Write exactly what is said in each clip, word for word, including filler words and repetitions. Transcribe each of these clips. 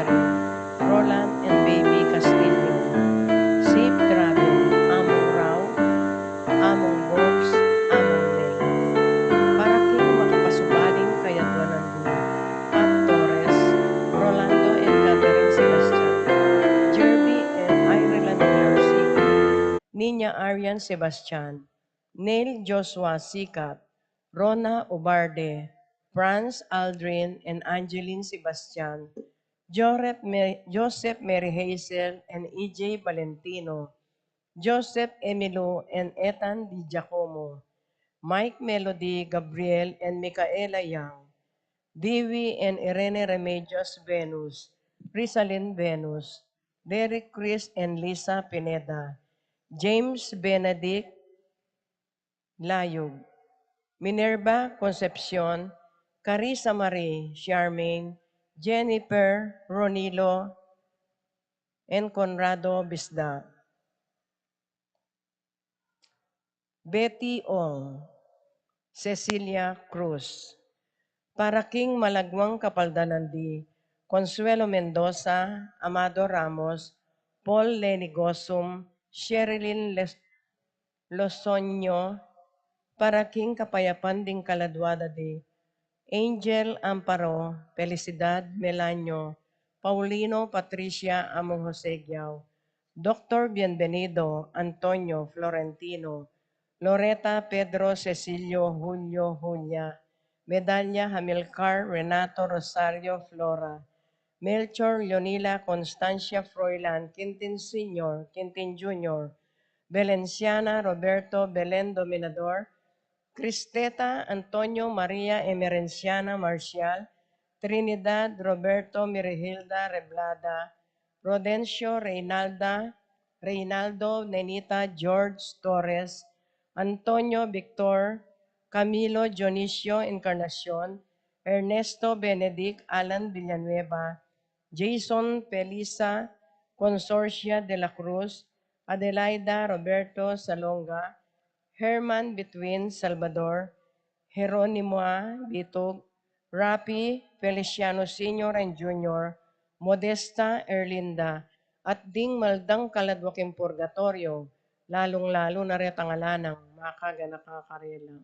Roland and Baby Castillo. Safe travel, Among Rao, Among Bobs, Among Mel. Para king makapasubaling kayaduanan di, Pat Torres, Rolando and Catherine Sebastian, Jerby and Ireland Clarcy, Nina Arian Sebastian, Neil Joshua Sikat, Rona Ubarde, Franz Aldrin and Angeline Sebastian, Joseph, Me- Joseph Mary Hazel and E J Valentino, Joseph Emilio and Ethan Di Giacomo, Mike Melody Gabriel and Micaela Young, Dewey and Irene Remedios Venus, Rizalin Venus, Derek Chris and Lisa Pineda, James Benedict Layug, Minerva Concepcion, Carissa Marie, Charmaine, Jennifer, Ronilo, and Conrado Bisda. Betty Ong, Cecilia Cruz. Para king malagwang kapaldanan di Consuelo Mendoza, Amado Ramos, Paul Lenny Gosum, Sherilyn Les- Losoño, para king kapayapan ding kaladua da di Angel Amparo, Felicidad Melanio, Paulino Patricia Among Jose Giao, Doktor Bienvenido Antonio Florentino, Loreta Pedro Cecilio Julio Julia, Medalla Hamilcar Renato Rosario Flora, Melchor Leonila Constancia Froilan Quintin Senior, Quintin Junior, Belenciana Roberto Belen Dominador, Cristeta Antonio Maria Emerenciana Marcial, Trinidad Roberto Mirihilda Reblada, Rodencio Reynalda, Reynaldo Nenita George Torres, Antonio Victor, Camilo Dionisio Encarnacion, Ernesto Benedict Alan Villanueva, Jason Felisa, Consorcia de la Cruz, Adelaida Roberto Salonga, Herman Between Salvador, Jeronimo Bitug, Rapi Feliciano Senior and Junior, Modesta Erlinda, at ding maldang kaladwa king purgatoryo, lalung-lalu na retang ala nang makaganaka karela.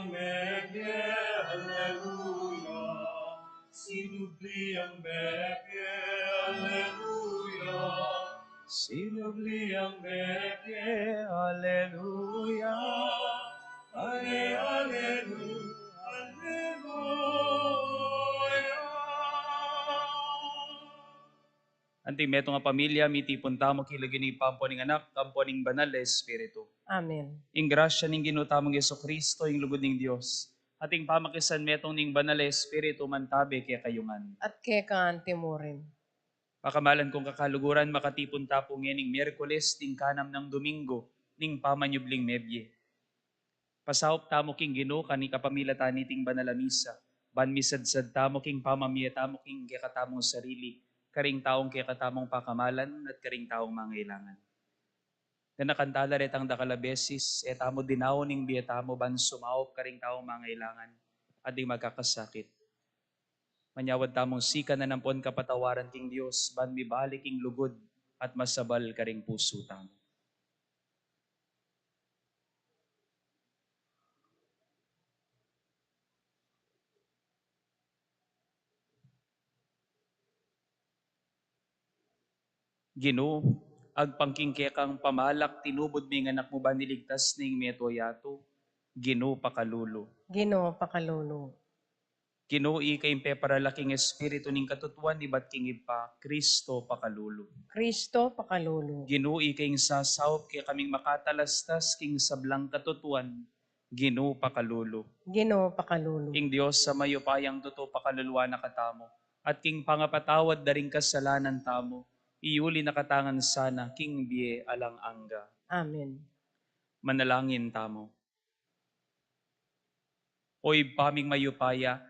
Meke, aleluya. Sinubli ang meke, aleluya. Sinubli ang meke, aleluya. Ale, alelu, aleluya. Anting metung a pamilya, mitipun tamu king lagyu ning Ibpa, ampo ning Anak, ampo ning Banal a Espiritu. Amen. Ing grasya ning Ginu tamung Jesucristo, ing lugud ning Dios, at ing pamakisanmetung ning Banal a Espiritu, mantabe kekayu ngan. At keka anti mu rin. Pakamalan kung kakaluguran, makatipun ta pu ngening Miyerkules, ning kanam nang Domingo ning pamanyubling mebie. Pasaup tamu king Ginu kani kapamilatan niting banal a misa, ban misadsad tamu king pamamie tamu king kekatamung sarili, karing taung kekatamung pakamalan, at karing taung mangailangan. Ganakan tala retang dakal a beses, e tamu dinaun ing bie tamu ban sumaup karing taung mangailangan, at ding magkakasakit. Manyawad tamung sikanan ampon kapatawaran king Dios, ban mibalik ing lugud at masabal karing pusu tamu. Ginu, agpang king kekang pamalak, tinubud me ing Anak mu ban iligtas ne ing meto a yatu. Ginu, pakalulu. Ginu, pakalulu. Ginu, ika ing peparala king Espiritu ning katutuan ibat king Ibpa, Kristo, pakalulu. Kristo, pakalulu. Ginu, ika ing sasaup kekaming makatalastas king sablang katutuan, Ginu, pakalulu. Ginu, pakalulu. Ing Dios a mayupayang tutu pakaluluan na katamu, at king pangapatawad da ring kasalanan tamu, iyuli na katamu ngan sana king bie alang angga. Amen. Manalangin tamu. O Ibpa ming mayupaya,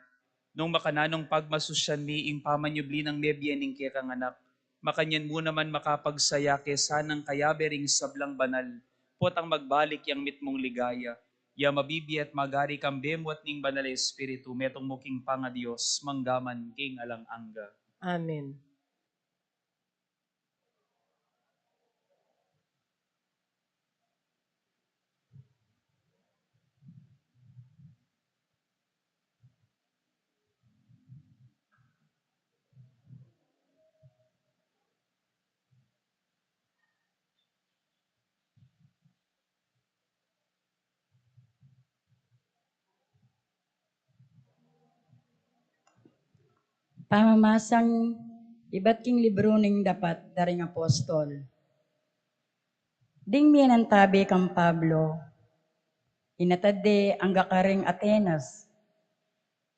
nung makananung pagmasusyan mi ing pamanyubli nang mebie ning kekang Anak, makanyan mu naman makapagsaya ke sanang kayabe ring sablang banal, potang magbalik yang mitmung ligaya, ya mabibie at magari kambe mu at ning Banal a Espiritu, metung mu king pangaDios, mangga man king alang angga. Amen. Pamamasang ibat king libru ning Dapat da ring Apostol. Ding minan tabe kang Pablo, inatad de angga karing Atenas.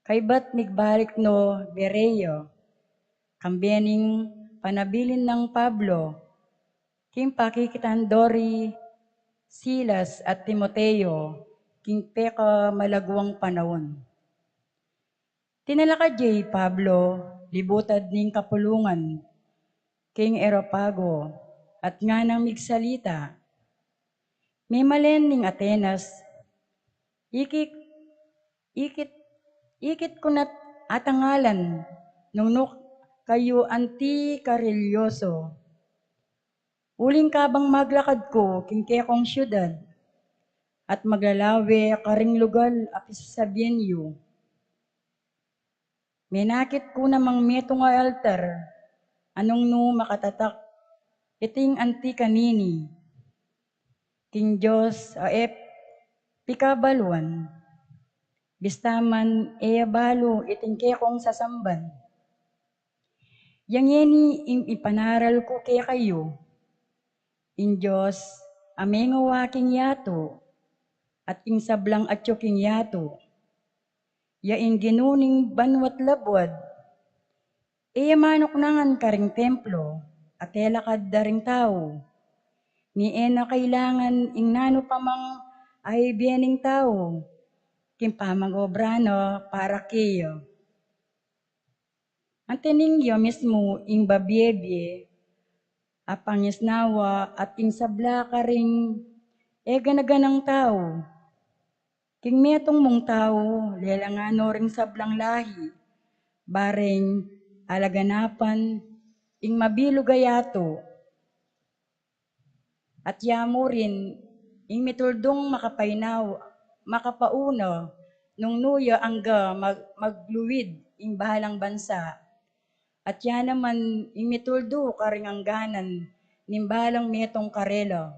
Kaybat migbalik no Berea, kambe ning panabilin nang Pablo, king pakikitan do ri Silas at Timoteo, king pekamalaguang panaun. Tinalakad ya i Pablo, libutad ning kapulungan, king Areopago, at nganang migsalita. Memalen ning Atenas, ikit, ikit, ikit ku na't atangalan, nung nu kayu anti karelyoso. Uling kabang maglakad ku king kekong siudad, at maglalawe karing lugal a pisasabian yu, menakit ku namang metung a altar, a nung nu makatatak iting anti kanini king Dios a e pikabaluan, bista man e ya balu iting kekong sasamban. Yang ngeni ing ipanaral ku kekayu, ing Dios a mengawa king yatu, at ing sablang atyu king yatu, ya ing Ginu ning banua't labuad, e ya manuknangan karing templo, at e lakad da ring tau, ni e na kailangan ing nanu pa mang aibie ning tau, king pamag-obra na para keya. Anti ning ya mismu ing babiebie, a pangisnawa at ing sabla karing e gana-ganang tau. King metung mung tau, lelangan no ring sablang lahi, bareng alaganapan ing mabilug a yatu. At ya mu rin ing mituldung makapainaw, makapauna, nung nu ya angga mag-, magluid ing balang bansa, at ya naman ing mituldu karing angganan ning balang metung karela.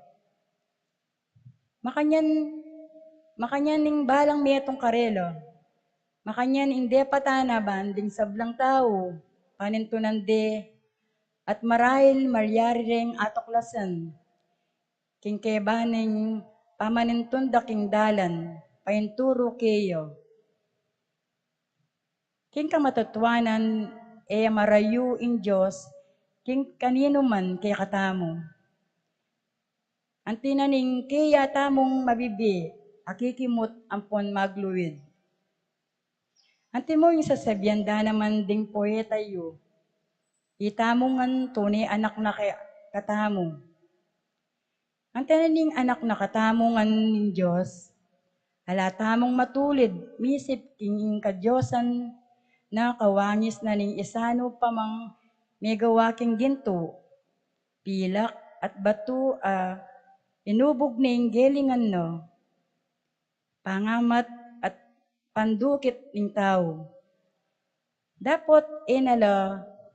Makanyan, makanyan ing balang metung karela. Makanyan ing depatan na ban ding sablang tau, panintunan de, at marahil malyari reng atuklasan king kebaneng pamanintun da king dalan, painturu keya. King kamatutuanan, e marayu ing Dios king kaninu man kekatamu. Anti na ning keya tamung mabibi, akikimut ampon magluid. Anti mu ing sasabian da naman ding poeta yu, itamu ngan tune anak na ke-, katamu. Anti na ning anak na katamu ngan ning Dios, ala tamung matulid misip king ing kadiosan na kawangis na ning isanu pa mang megawa king gintu, pilak at batu a inubug ning gelingan na, pangamat at pandukit ning tau. Dapot e na la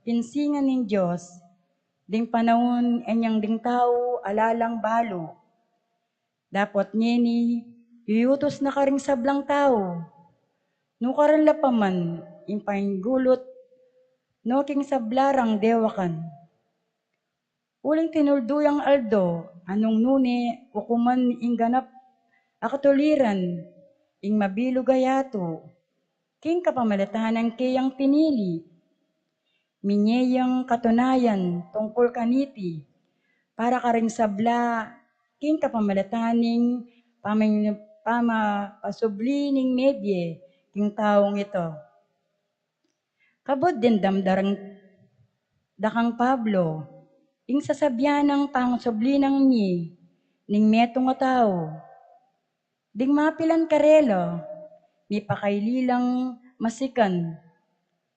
pinsingan ning Dios ding panaun inyang ding tau ala lang balu. Dapot ngeni, yuyutus na karing sablang tau, nukarin la pa man ing painggulut no king sabla rang dewakan. Uling tinuldu yang aldo, a nung nune ukuman ing ganap a katuliran ing mabilug a yatu, king kapamilatan nang keyang pinili. Minye yang katunayan tungkul kaniti, para karing sabla, king kapamilatan ning paming-, pamapasubli ning mebie king taung ito. Kabud ding damdaran da kang Pablo ing sasabian nang pangasubli nang mie ning metung a tau. Ding mapilan karela, mipakaili lang masikan.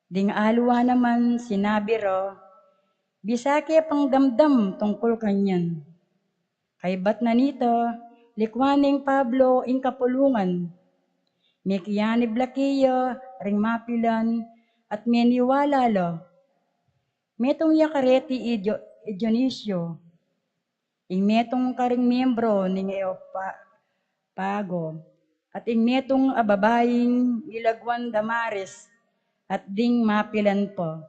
Ding aliwa naman sinabi ra, bisa ke pang damdam tungkul kanyan. Kaybat na nita, likuan neng Pablo ing kapulungan. Mekianib la keya ring mapilan at meniwala la. Metung ya kareti i Dio-, i Dionisio, ing metung karing miembro ning Areopa-, pago, at ing metung a babaing milagwan Damaris, at ding mapilan pa.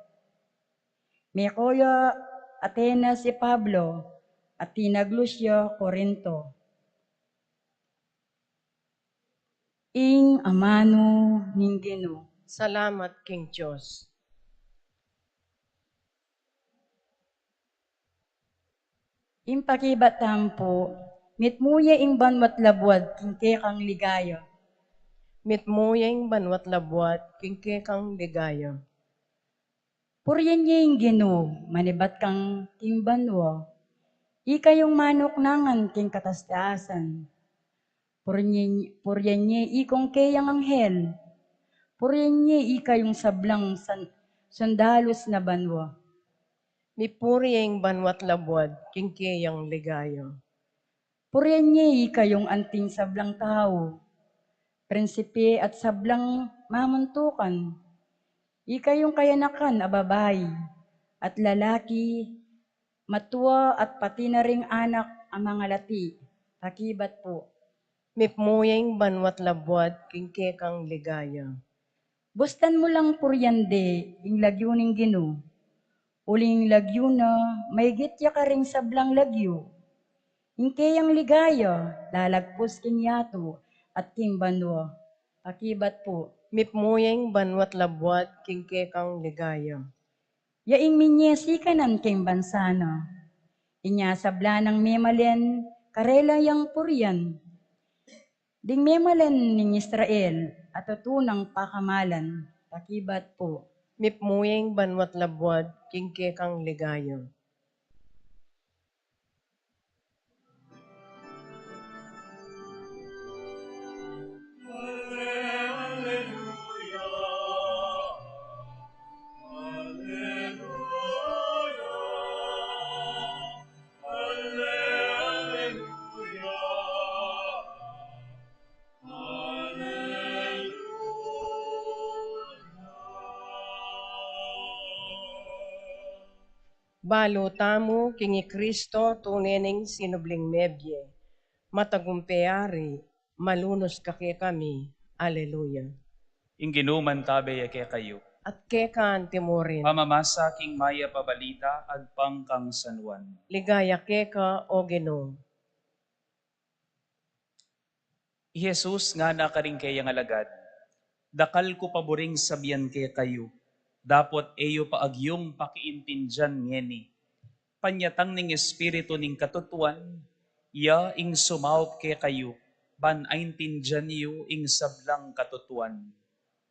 Meko ya Atenas i Pablo, at tinaglus ya Corinto. Ing amanu ning Ginu. Salamat king Dios. Ing pakibat tampu, mitmu ye ing banua't labuad king kekang ligaya. Mitmu ye ing banua't labuad king kekang ligaya. Purian ye ing Ginu, manibat kang king banua. Ika yung manuknangan king katastasan. Purian, purian ye ikong keyang anghel. Purian ye ika yung sablang san-, sundalus na banua. Mipuri ing banua't labuad king keyang ligaya. Purian ye ikayung anting sablang tau, prinsipe at sablang mamuntukan, ikayung kayanakan a babai at lalaki, matua at pati na ring anak a mangalati, pakibat pu. Mipmu ya ing banua't labuad king kekang ligaya. Bustan mu lang purian de ing lagyu ning Ginu. Uling ing lagyu na maigit ya karing sablang lagyu. Ing keyang ligaya lalagpus king yatu at king banua. Pakibat pu. Mipmu ya ing banua't labuad king kekang ligaya. Ya ing minye sikanan king bansa na. Inya sabla nang memalen karela yang purian. Ding memalen ning Israel a tutu nang pakamalan, pakibat pu. Mipmu ya ing banua't labuad king kekang ligaya. Balu tamu king i Kristo, tune ning sinubling mebie. Matagumpe Ari, malunus ka kekami. Aleluya. Ing Ginu mantabe ya kekayu. At keka antimurin. Pamamasa king Mayap a Balita agpang kang San Juan. Ligaya keka, O Ginu. I Jesus ngana karing keyang alagad, "Dakal ku pa buring sabian kekayu, dapot e yu pa agyung pakiintindian ngeni. Panyatang ning Espiritu ning katutuan, iya ing sumaup kekayu, ban aintindian yu ing sablang katutuan.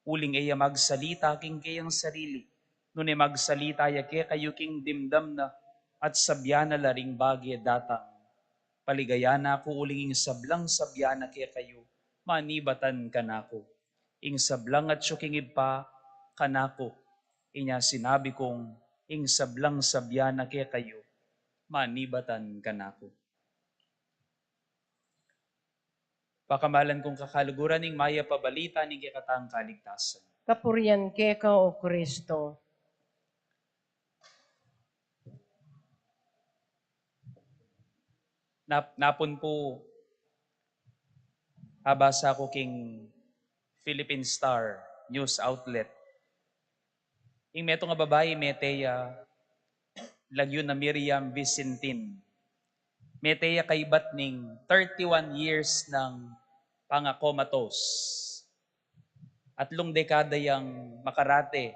Uling e ya magsalita king keyang sarili, nune magsalita ya kekayu king dimdam na, at sabian na la ring bage datang. Paligayan na ku uling ing sablang sabian na kekayu, manibatan kanaku. Ing sablang atyu king Ibpa, kanaku. Inya sinabi kung, ing sablang sabian na kekayu, manibatan kanaku." Pakamalan kung kakaluguran, ing Mayap a Balita ning kekatang kaligtasan. Kapurian keka, O Kristo. Nap-, napun pu, abasa ku king Philippine Star news outlet. Ing metung a babai, mete ya lagyu na Miriam Vicentin. Mete ya kaibat ning thirty-one years nang pangakomatos. Atlung dekada yang makarate,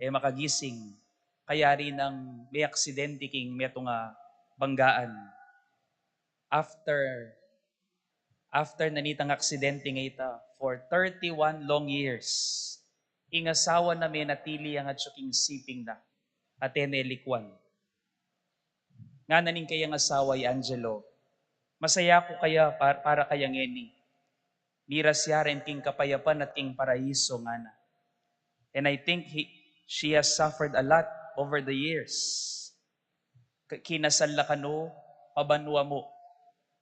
e makagising, kayari nang me aksidente king metung a banggaan. After, after na nitang aksidente ngeni, for thirty-one long years, ing asawa na menatili yang atyu king siping na, at e ne likwan. Ngana ning keyang asawa, i Angelo, "Masaya ku kaya par-, para kaya ngeni. Miras ya rin king kapayapan at king paraiso," ngana. And I think he, she has suffered a lot over the years. K-, kinasal la kanu, pabanua mu.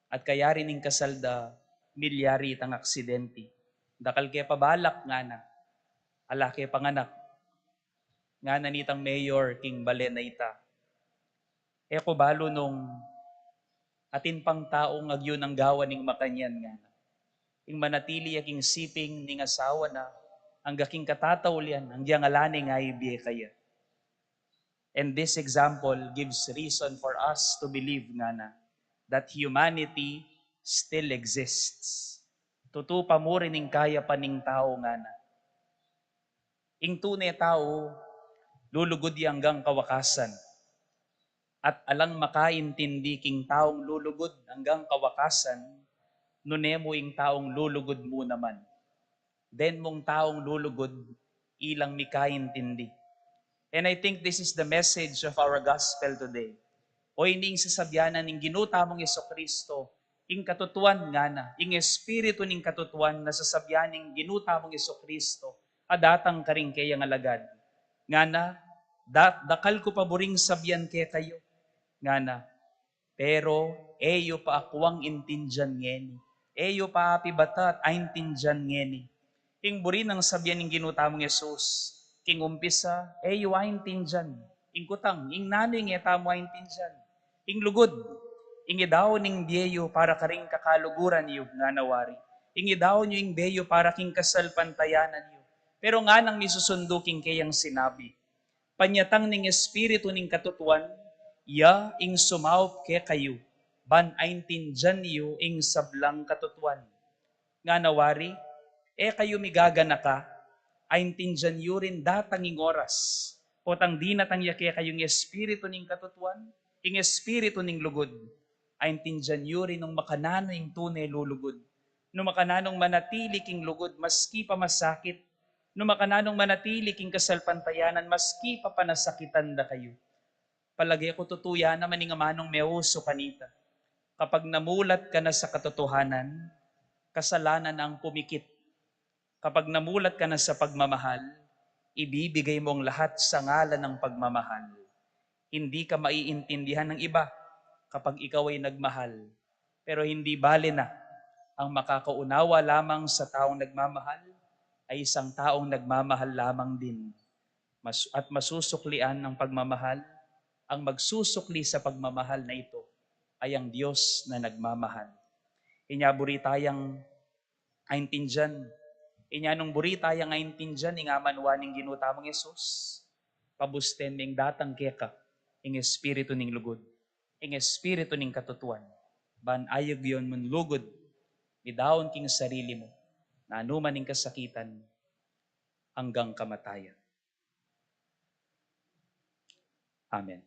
At kayari ning kasal da, milyari itang aksidente. Dakal ke pa balak, ngana. Ala ke pang anak. Ngana nitang mayor king bale na ita, "E ku balu nung atin pang taung agyu nang gawan ning makanyan," ngana. "Ing manatili ya king siping ning asawa na, angga king katataulian, anggyang ala ne ing aibie kaya." And this example gives reason for us to believe, ngana, that humanity still exists. Tutu pa mu rin ing kayapan ning tau, ngana. Ing tune tau, lulugud ya anggang kawakasan. At alang makaintindi king taung lulugud anggang kawakasan, nune mu ing taung lulugud mu naman. Den mung taung lulugud, ilang mikaintindi. And I think this is the message of our gospel today. O ini ing sasabianan ning Ginu tamung Jesucristo, ing katutuan ngana, ing espiritu ning katutuan na sasabian ning Ginu tamung Jesucristo, a datang karing keyang alagad. Ngana, da-, dakal ku pa buring sabian kekayu, ngana, pero e yu pa akwang intindian ngeni. E yu pa apibata at aintindian ngeni. Ing buri nang sabian ning Ginu tamung Jesus, king umpisa, e yu aintindian. Ing kutang, ing nanu ing e tamu aintindian? Ing lugud, ing idaun ning bie yu para karing kakaluguran yu, ngana wari. Ing idaun yu ing bie yu para king kasalpantayanan yu. Pero nganang misusundu king keyang sinabi, panyatang ning Espiritu ning katutuan, iya ing sumaup kekayu, ban aintindian yu ing sablang katutuan. Ngana wari, e kayu migaganaka, aintindian yu rin datang ing oras, potang dinatang ya kekayu ing Espiritu ning katutuan, ing Espiritu ning lugud, aintindian yu rin nung makananu ing tune lulugud, nung makananung manatili king lugud maski pa masakit, nung makananung manatili king kasalpantayanan maski pa panasakitan da kayu. Palage ku tutu ya naman ing amanung meusu kanita. Kapag namulat ka na sa katotohanan, kasalanan ang pumikit. Kapag namulat ka na sa pagmamahal, ibibigay mo ang lahat sa ngalan ng pagmamahal. Hindi ka maiintindihan ng iba kapag ikaw ay nagmahal. Pero hindi bale na, ang makakaunawa lamang sa taong nagmamahal ay isang taong nagmamahal lamang din. Mas-, at masusuklian ng pagmamahal Ang magsusukli sa pagmamahal na ito ay ang Diyos na nagmamahal. Inya buri tayang aintindian. Inya nung buri tayang aintindian ing amanwa ning Ginu tamung Jesus, pabusten meng datang keka ing espiritu ning lugud, ing espiritu ning katutuan, ban ayagyaun mung lugud, midaun king sarili mu, nanuman ing kasakitan, anggang kamatayan. Amen.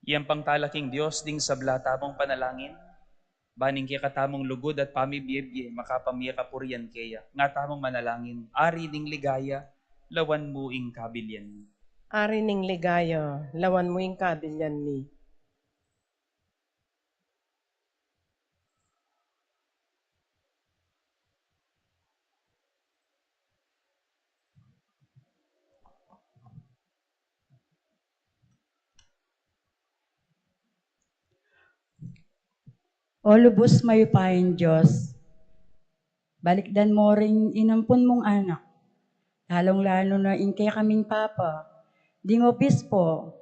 Iyang pangtalaking Dios, ding sabla tamung panalangin, ban ing kekatamung lugud at pamibiebie makapamie kapurian keya. Nga tamung manalangin, Ari ning ligaya, lawan mu ing kabilian mi. Ari ning ligaya, lawan mu ing kabilian mi. O lubus mayupayang Dios, balikdan mu ring inampun mung anak, lalung-lalu na ing kekaming Papa, ding obispo,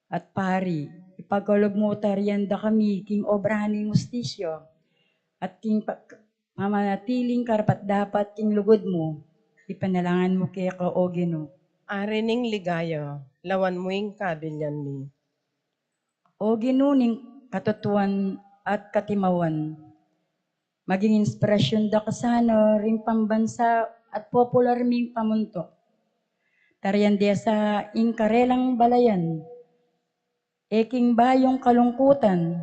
at pari, ipagkalub mu tarian da kami king obra ning hustisya, at king pag-, mamanatiling karapat-dapat king lugud mu, ipanalangin mu keka, O Ginu. Ari ning ligaya, lawan mu ing kabilian mi. O Ginu ning katutuan at katimawan, maging inspirasyon da ka sana ring pambansa at popular ming pamuntuk. Tarian de sa ing karelang balayan, e king bayung kalungkutan,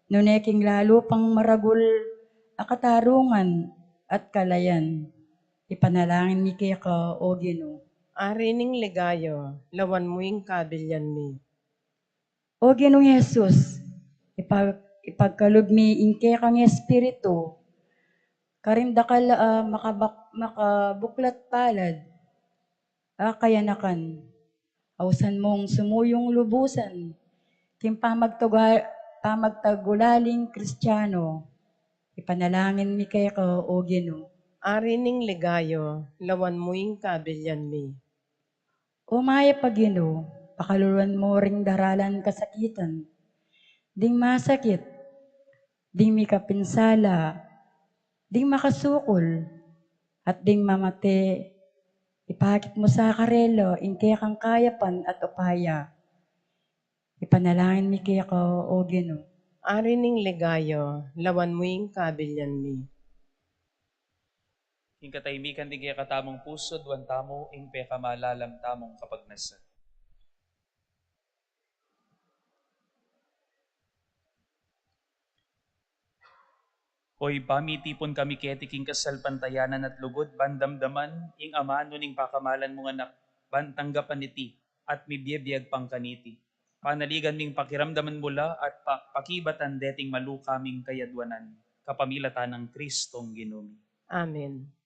nune king lalu pang maragul a katarungan at kalayan. Ipanalangin mi keka, O Ginu. Ari ning ligaya, lawan mu ing kabilian mi. O Ginung Jesus, ipag-, ipagkalub mi ing kekang Espiritu, karing dakal a makabak-, makabuklat palad a kayanakan. Ausan mung sumuyung lubusan king pamagtaga-, pamagtagulaling Kristiano. Ipanalangin mi keka, O Ginu. Ari ning ligaya, lawan mu ing kabilian mi. O mayap a Ginu, pakaluluan mu ring daralan kasakitan, ding masakit, ding mikapinsala, ding makasukul, at ding mamate, ipakit mu sa karela ing kekang kayapan at upaya. Ipanalangin mi keka, O Ginu. Ari ning ligaya, lawan mu ing kabilian mi. King katahimikan ding kekatamung pusu, duan tamu ing pekamalalam tamung kapagnasan. O Ibpa mi, tipun kami keti king kasalpantayanan at lugud, ban damdaman ing amanu ning pakamalan mung Anak, ban tanggapan iti at mibie-biag pang kaniti. Panaligan ming pakiramdaman mu la at pa-, pakibatan deting malu kaming kayadwanan, kapamilatan nang Kristong Ginu mi. Amen.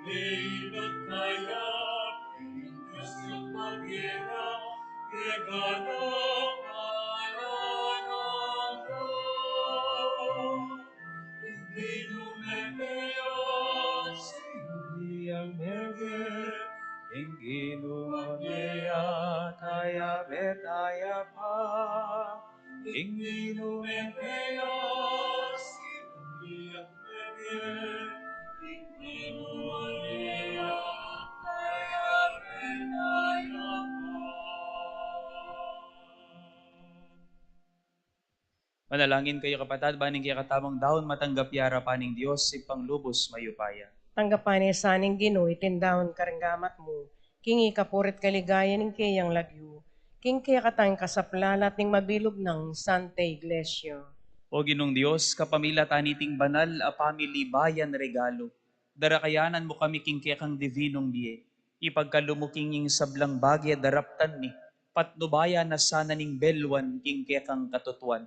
Ing Ginu mete, ing Ginu mete, ing Ginu mete, Manalangin kayu, kapatad, ban ing kekatamung daun matanggap ya arapan ning Dios, Ibpang lubus mayupaya. Tanggapan na sa ning Ginu iting daun karing gamat mu, king ikapurit kaligayan ning keyang lagyu, king kekatang kasaplalan at ning mabilug nang Santa Iglesia. O Ginung Dios, kapamilatan niting banal a pamilibayan regalu, darakayanan mu kami king kekang divinung bie. Ipagkalub mu king ing sablang bage a daraptan mi, patnubayan na sana ning belwan king kekang katutuan.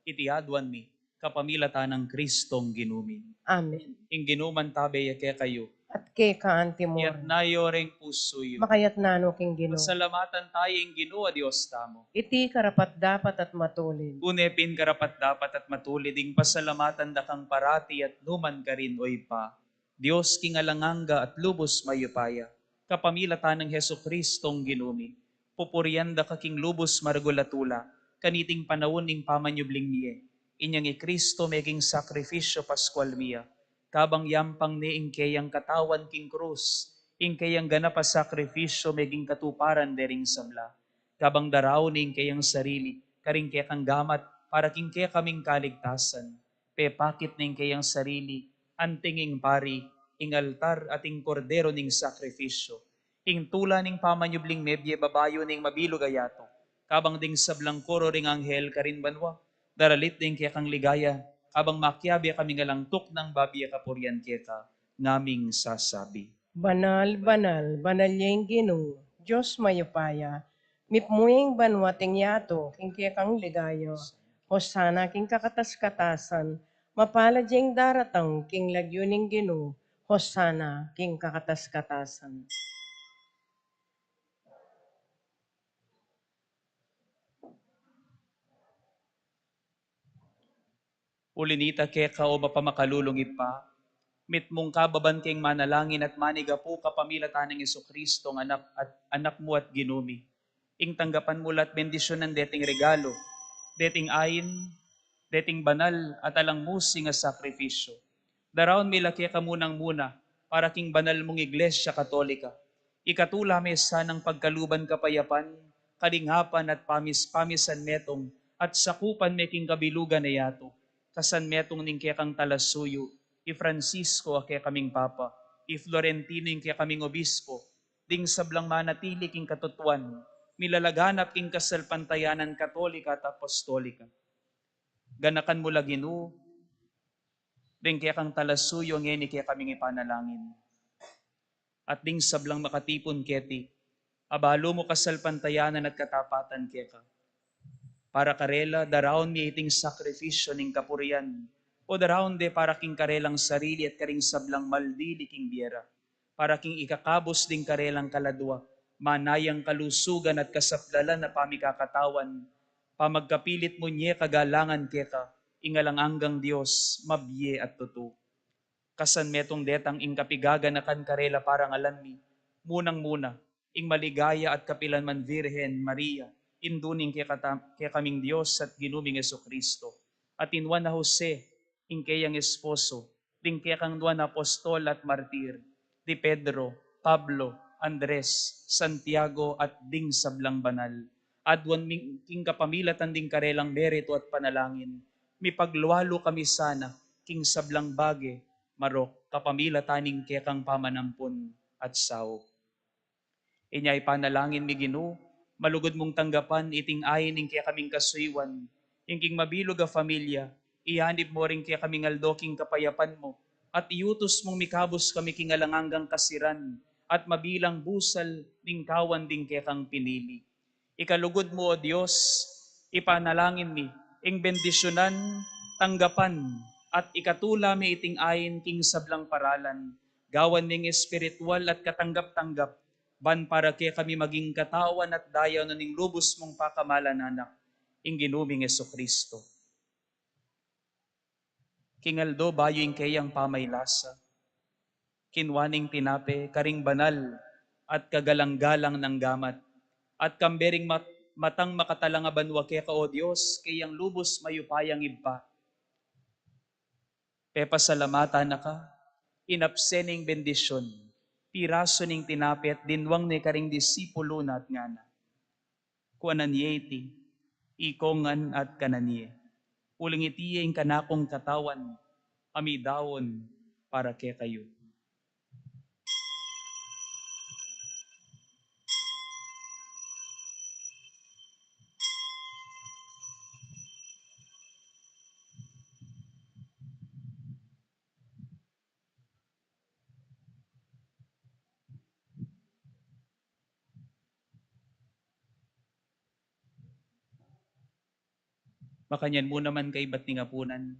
Iti aduan mi, kapamilatan nang Kristong Ginu mi. Amen. Ing Ginu mantabe ya kekayu. At keka antimurin. Iyatas yu reng pusu yu. Makayatas no king Ginu. Pasalamatan taya ing Ginu a Dios tamu. Iti karapat-dapat at matulid. Tune pin karapat-dapat at matulid ing pasalamatan da kang parati at nukarin man, O Ibpa, Dios king alang angga at lubus mayupaya, kapamilatan nang Jesukristong Ginu mi. Pupurian da ka king lubus maragul a tula, kaniting panaun ning pamanyubling mie. Inyang i Kristo meging sakrifisyo paskual mie, kabang yampang ne ing keyang katawan king krus, ing keyang ganap a sakrifisyo meging katuparan dering sabla. Kabang daraun ne ing keyang sarili karing kekang gamat para king kekaming kaligtasan, pepakit ne ing keyang sarili anting ing pari, ing altar at ing kordero ning sakrifisyo. Ing tula ning pamanyubling mebie babayu ning mabilug a yatu, kabang ding sablang koro ring anghel karin banua, daralit ding kekang ligaya, kabang makiabe kaming alang tuknang babie kapurian keka, ngaming sasabi. Banal, banal, banal ya ing Ginu, Dios mayupaya, mipmu ya ing banua at ing yatu king kekang ligaya. Hosana king kakatas-katasan, mapalad ya ing daratang king lagyu ning Ginu, Hosana king kakatas-katasan. Uli nita keka, o mapamakalulung Ibpa, mitmung kababan keng manalangin at manigapu kapamilatan nang Jesukristong Anak at Anak mu at Ginu mi. Ing tanggapan mu la at bendisyunan deting regalu, deting ain, deting banal at alang musing a sakrifisyo. Daraun mi la keka munang-muna para king banal mung Iglesia Katolika. Ikatula me sanang pagkaluban kapayapan, kalingapan at pamis-pamisan metung at sakupan me king kabilugan a yatu. Kasan metung ning kekang talasuyu, i Francisco a kekaming Papa, i Florentino ing kekaming Obispo, ding sablang manatili king katutuan, milalaganap king kasalpantayanan Katolika at Apostolika. Ganakan mu la Ginu, ding kekang talasuyu a ngeni kekaming ipanalangin. At ding sablang makatipun keti, abalu mu kasalpantayanan at katapatan keka. Para karela, daraun mi iting sakrifisyo ning kapurian, o daraun de para king karelang sarili at karing sablang maldili king bie ra, para king ikakabus ding karelang kaladua, manayang kalusugan at kasaplalan a pamikakatawan, pamagkapilit mu ne kagalangan keka, ing alang anggang Dios, mabie at tutu. Kasan metung detang ing kapigaganakan karela para ngalan mi, munang-muna, ing maligaya at kapilan man Virgen Maria, indu ning kekata-, kekaming Dios at Ginu ming Jesucristo, at i Juan a Jose, ing keyang esposo, ding kekang nuan a apostol at martir, di Pedro, Pablo, Andres, Santiago, at ding sablang banal. Aduan mi king kapamilatan ding karelang meritu at panalangin, mipaglualu kami sana king sablang bage, marok, kapamilatan ning kekang pamanampun at saup. Inya ipanalangin mi Ginu, malugud mung tanggapan iting ain ning kekaming kasuyuan, ing king mabilug a familia, iyanib mu ring kekaming aldo king kapayapan mu, at iutus mung mikabus kami king alang anggang kasiran, at mabilang busal ning kawan ding kekang pinili. Ikalugud mu, O Dios, ipanalangin mi, ing bendisyunan, tanggapan, at ikatula mi iting ain king sablang paralan, Gawan meng espiritual at katanggap-tanggap, ban para kekami maging katawan at daya na ning lubus mung pakamalan Anak, ing Ginu ming Jesucristo. King aldo bayu ing keyang pamaylasa, kinua ne ing tinape, karing banal at kagalang-galang nang gamat, at kambe ring mat-, matang makatalanga banua keka, O Dios, keyang lubus mayupayang Ibpa. Pepasalamatan na ka, inapse ne ing bendisyun, pirasu ne ing tinape at dinwang ne karing disipulu na at ngana: Kuanan ye iti, ikong ngan at kanan ye. Uling iti ya ing kanakung katawan, a midaun para kekayu. Makanyan mu naman kaibat ning apunan,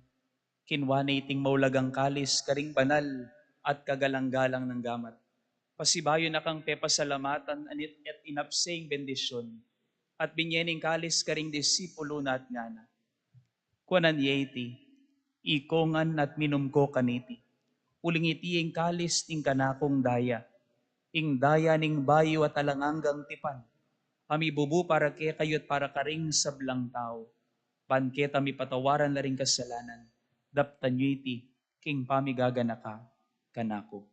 kinua ne iting maulagang kalis, karing banal at kagalang-galang nang gamat. Pasibayu na kang pepasalamatan, anit at inapse ing bendisyun, at binye ne ing kalis karing disipulu na at ngana: Kuanan ye iti, ikong ngan at minum ko kaniti. Uling iti ing kalis ning kanakung daya, ing daya ning bayu at alang anggang tipan, a mibubu para kekayu at para karing sablang tau, ban keta mipatawaran la ring kasalanan. Daptan yu iti king pamigaganaka kanaku.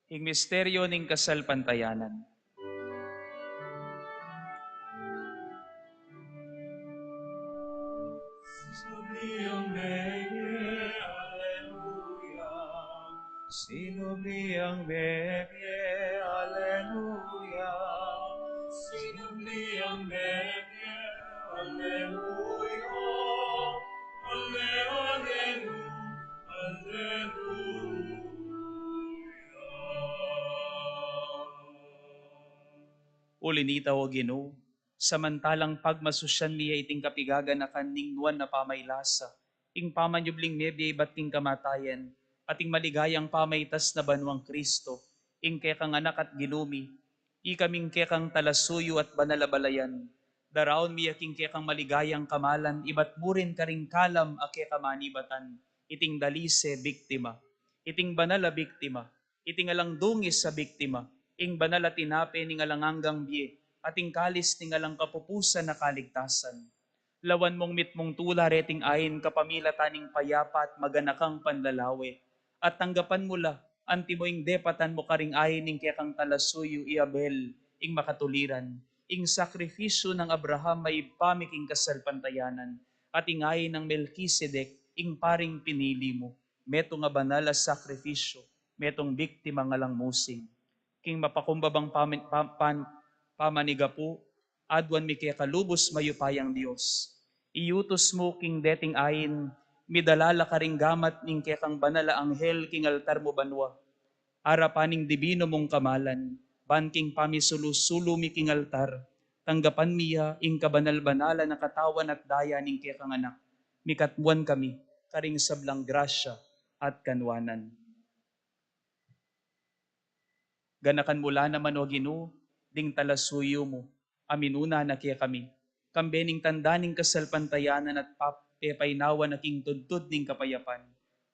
Ing misteryo ning kasalpantayanan. Sinubli ang bebe, aleluya. Sinubli ang bebe, aleluya. Sinubli ang bebe, aleluya. Ale-, alelu-, aleluya. Uli nita, O Ginu, samantalang pagmasusyan mi ya iting kapigaganakan ning nuan a pamaylasa, ing pamanyubling mebie ibat king kamatayan, at ing maligayang pamaitas na banuang Kristo, ing kekang Anak at Ginu mi, ikaming kekang talasuyu at banal a balayan, daraun mi ya king kekang maligayang kamalan, ibat mu rin karing kalam a keka manibatan, iting dalise biktima, iting banal a biktima, iting alang dungis a biktima, ing banal a tinape ning alang anggang bie, at ing kalis ning alang kapupusan a kaligtasan. Lawan mung mitmung tula reting ain kapamilatan ning payapa at maganakang panlalawe, at tanggapan mu la, antimo ing depatan mu karing ain ning kekang talasuyu i Abel, ing makatuliran, ing sakrifisyu nang Abraham a ibpa mi king kasalpantayanan, at ing ain nang Melkisedek, ing paring pinili mu, metung a banal a sakrifisyu, metung biktima a alang musing. King mapakumbabang pamin-, pa-, pan-, pamanigapu, aduan mi keka lubus mayupayang Dios. Iutus mu king deting ain, midala la karing gamat ning kekang banal a anghel king altar mu banua. Arapan ning dibinu mung kamalan, ban king pamisulu-sulu mi king altar, tanggapan mi ya ing kabanal-banalan a katawan at daya ning kekang Anak, mikatmuan kami karing sablang grasya at kanuanan. Ganakan mu la naman, O Ginu, ding talasuyu mu, a minuna na kekami, kambe ning tanda ning kasalpantayanan at pap-, pepainawa na king tudtud ning kapayapan.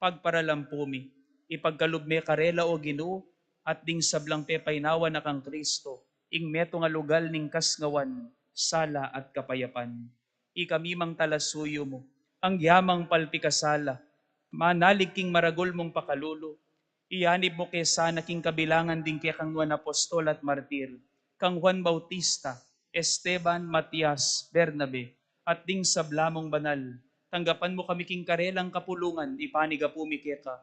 Pagparalampu mi, ipagkalub me karela, O Ginu, at ding sablang pepainawa na kang Kristo, ing metung a lugal ning kasngawan, sala at kapayapan. Ikami mang talasuyu mu, anggya mang palpikasala, manalig king maragul mung pakalulu, iyanib mu ke sana king kabilangan ding kekang nuan apostol at martir, kang Juan Bautista, Esteban, Matias, Bernabe, at ding sabla mung banal, tanggapan mu kami king karelang kapulungan, ipanigapu mi keka.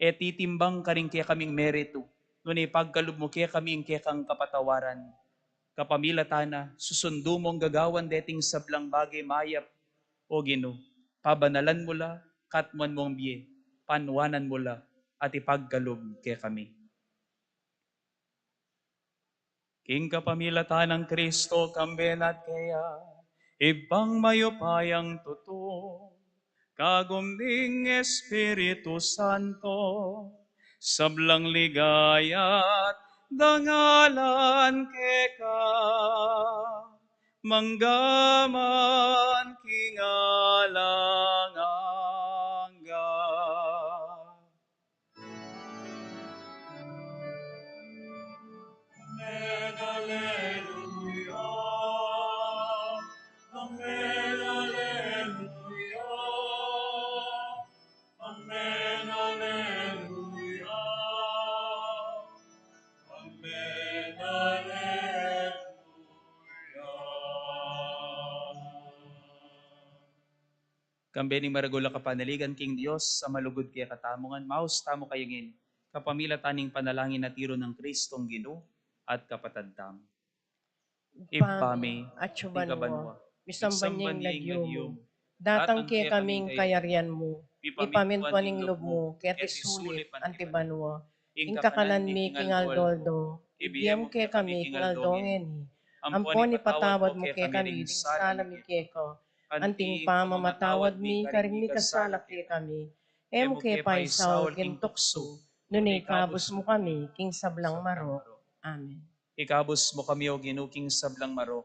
E titimbang karing kekaming meritu, nune ipagkalub mu kekami ing kekang kapatawaran. Kapamilatan na, susundu mung gagawan deting sablang bage mayap, O Ginu, pabanalan mu la, katmuan mung bie, panuanan mu la, at ipagkalub kekami. King kapamilatan nang Kristo, kambe na at keya, Ibpang mayupayang tutu, kagum ning Espiritu Santo, sablang ligaya't dangalan keka, manggaman king alang angga. Amen, alleluia. Amen, alleluia. Amen, alleluia. Amen, alleluia. Kambe ning maragul a kapanaligan king Dios a malugud kekatamu ngan, maus tamu kaya ngeni, kapamilatan ning panalangin a tiru nang Kristong Ginu at Kapatad tamu. Ibpa mi, atsu ka banua, misamban ya ing lagyu mu, datang kekami ing kayarian mu, mipamintuan ing lub mu keti sulip anti banua. Ing kakanan mi king aldo-aldo ibie mu kekami king aldo ngeni, ampon ipatawad mu kekami ding sala mi keka, anti ing pamamatawad mi karing mikasala kekami. E mu ke paisaul king tuksu, nune ikabus mu kami king sablang marok. Amen. Ikabus mu kami, O Ginu, king sablang marok.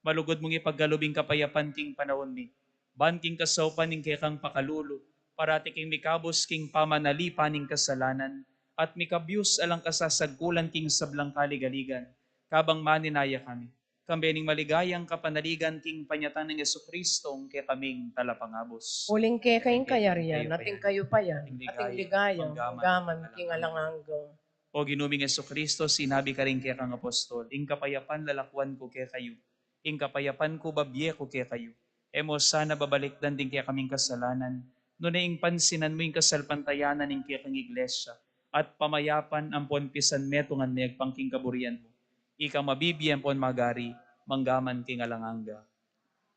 Malugud mung ipagkalub ing kapayapan king panaun mi, ban king kasaupan ning kekang pakalulu, parati kaming mikabus king pamanalipan ning kasalanan, at mikabyus alang kasasagkulan king sablang kaligaligan, kabang maninaya kami kambe ning maligayang kapanaligan king panyatang nang Jesucristo, kekaming Talapangabus. Uling keka ing kayarian, at ing kayupayan, at ing ligaya, manggaman king alang angga. O Ginu ming Jesucristo, sinabi mu karing kekang apostol, ing kapayapan lalakuan ku kekayu, ing kapayapan ku babie ku kekayu. E mu sana babalikdan ding kekaming kasalanan, nune ing pansinan mu ing kasalpantayanan ning kekang Iglesia, at pamayapan ampon pisanmetungan me agpang king kaburian mu. Ikang mabibie ampon magari, manggaman king alang angga.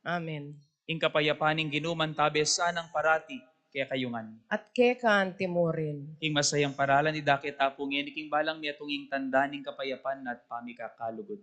Amen. Ing kapayapan ning Ginu mantabe sanang parati kekayu ngan. At keka anti murin. Ing masayang paralan idake tamu ngeni king balang metung, ing tanda ning kapayapan at pamikakalugud.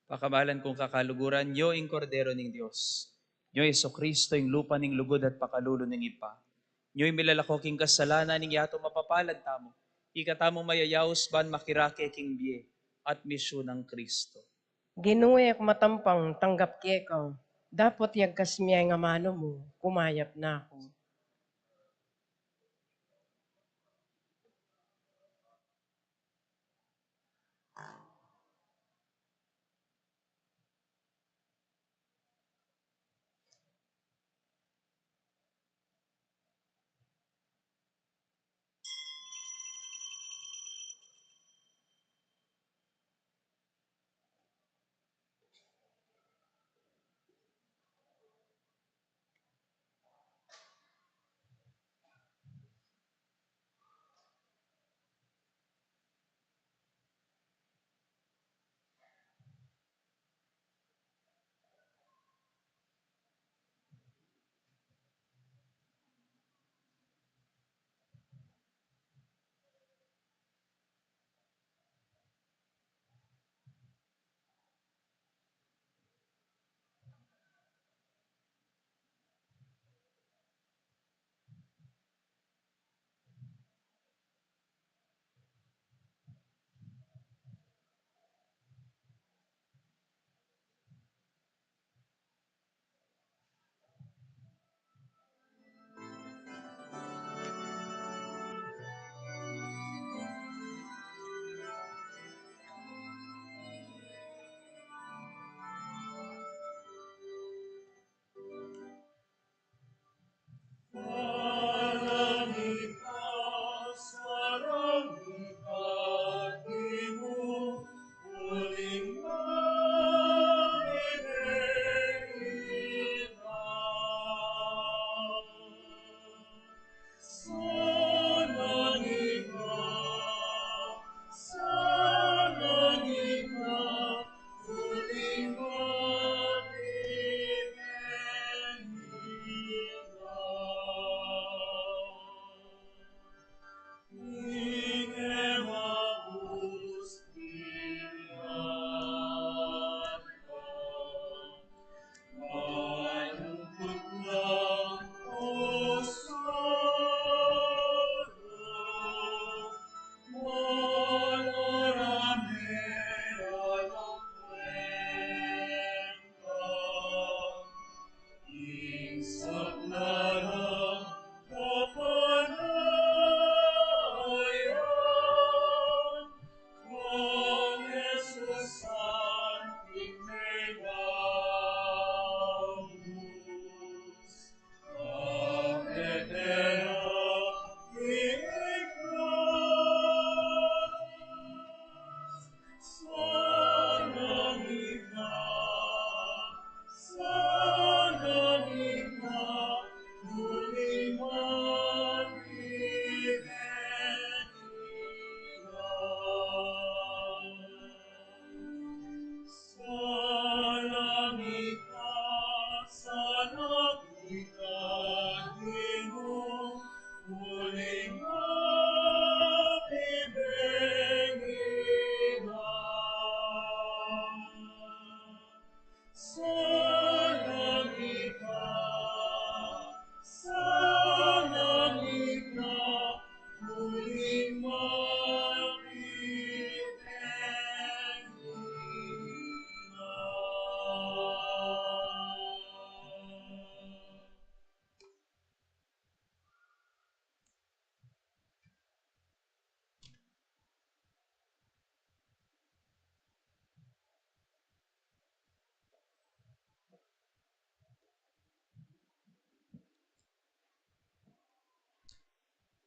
Pakamalan kung kakaluguran, nyo ing Kordero ning Dios. Nyo i Jesucristo, ing lupa ning lugud at pakalulu ning Ibpa. Nyo ing milalako king kasalanan ning yatu. Mapapalad tamu, ika tamung mayayaus ban makirake king bie at misyu nang Kristo. Ginu, e ku matampang tanggap keka, dapot yagkas me ing amanu mu, kumayap na ku.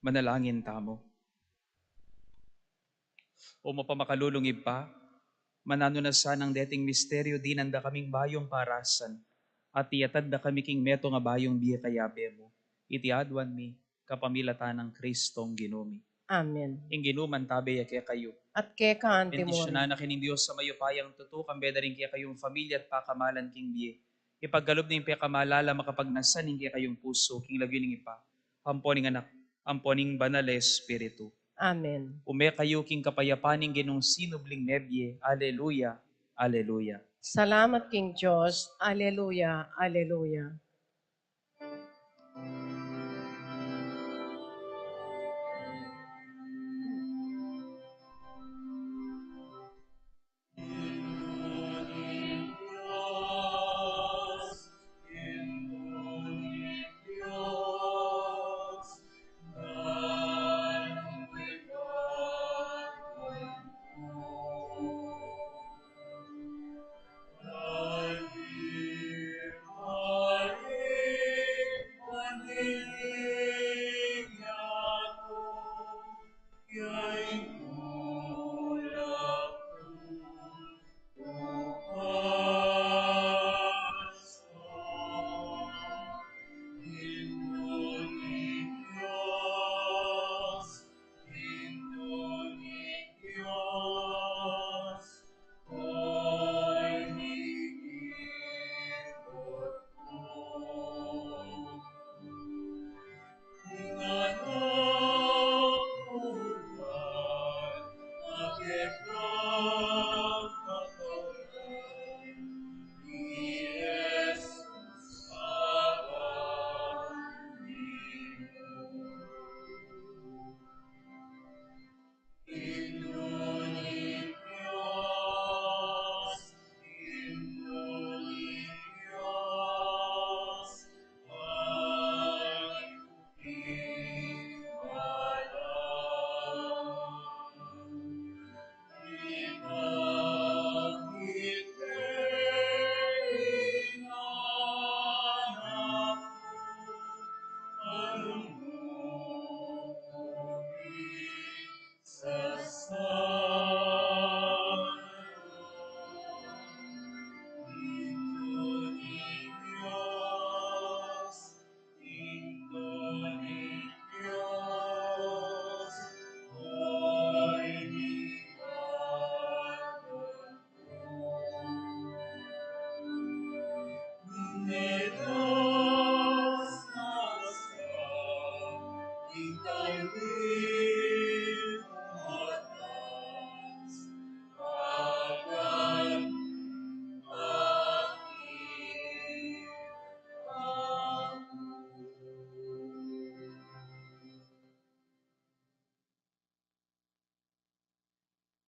Manalangin tamu. O mapamakalulung Ibpa, mananu na sanang deting misteryu dinan da kaming bayung parasan, at iyatad da kami king metung a bayung bie kayabe mu. Iti aduan mi kapamilatan nang Kristong Ginu mi. Amen. Ing Ginu mantabe ya kekayu. At keka antimurin. Bendisyunan na kayu ning Dios a mayupayang tutu, kambe da ring kekayung familia at pakamalan king bie. Ipagkalub na ing pekamalala makapagnasan ing kekayung pusu king lagyu ning Ibpa, ampo ning Anak, ampo ning Banal a Espiritu. Amen. Ume kayu king kapayapan ning Ginung sinubling mebie. Aleluya, aleluya. Salamat king Dios. Aleluya, aleluya.